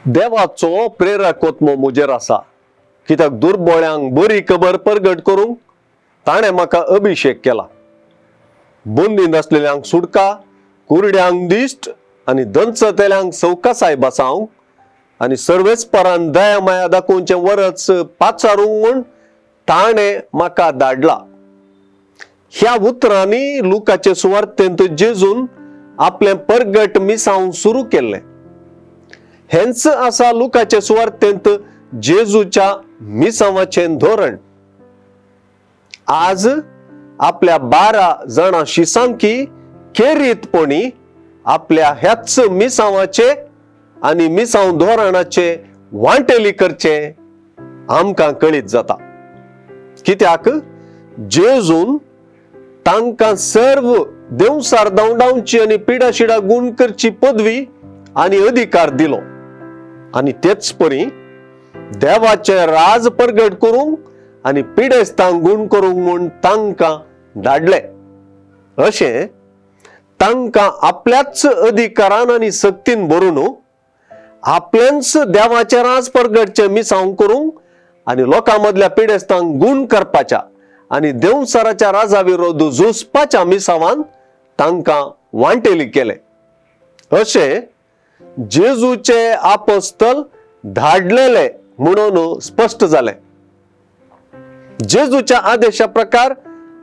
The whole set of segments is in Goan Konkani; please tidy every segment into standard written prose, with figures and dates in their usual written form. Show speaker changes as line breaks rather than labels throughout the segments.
देवाचो प्रेरक आत्मो म्हजेर आसा, कित्याक दुर्बोळ्यांक बरी खबर परगट करूंक ताणें म्हाका अभिशेक केला. बंदी नासलेल्यांक सुटका, कुरड्यांक दिश्ट आनी दंचतेल्यांक सवकासाय बसावंक आनी सर्वेस्परान दया माया दाखोवचें वरच पाचारूंक म्हूण ताणें म्हाका धाडला. ह्या उतरांनी लुकाचे सुवार्तेंत जेजून आपलें परगट मिसांव सुरू केल्लें. हेंच आसा लुकाचे सुवार्तेंत जेजूच्या मिसांवाचें धोरण. आज आपल्या 12 जाणां शिसांकी खेरीतपणी आपल्या ह्याच मिसांवाचे आनी मिसांव धोरणाचे वांटेली करचे आमकां कळीत जाता. कित्याक जेजून तांकां सर्व देवसार धांवडावची आनी पिडाशिडा गूण करची पदवी आनी अधिकार दिलो आनी तेच परी देवाचें राज परगट करूंक आनी पिडेस्तांक गूण करूंक म्हूण तांकां धाडले. अशें तांकां आपल्याच अधिकारान आनी सक्तीन भरून आपलेंच देवाचें राज परगटचें मिसांव करूंक आनी लोकां मदल्या पिडेस्तांक गूण करपाच्या आनी देवसाराच्या राजा विरोध झुजपाच्या मिसावान तांकां वांटेली केले. अशें जेजूचे आपस्तल धाडलेले म्हणून स्पश्ट जालें. जेजूच्या आदेशा प्रकार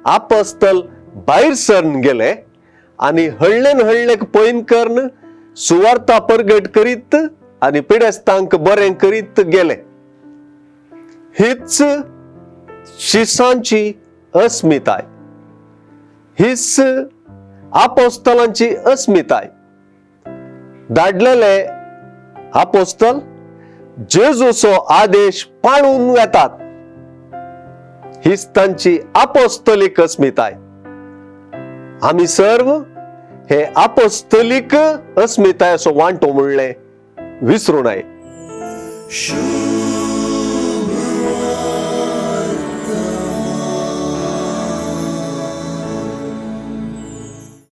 आपस्तल भायर सरन गेले आनी हळ्ळेन हळ्ळेक पयन करून सुवार्ता परगट करीत आनी पिडेस्तांक बरें करीत गेले. हीच शिसांची अस्मिताय, हीच आपोस्तलांची अस्मिताय. धाडलेले आपोस्तल जेजूचो आदेश पाळून वेतात, हीच तांची आपोस्तलीक अस्मिताय. आमी सर्व हे आपोस्तलीक अस्मितायेचो वांटो म्हणलें विसरू नये.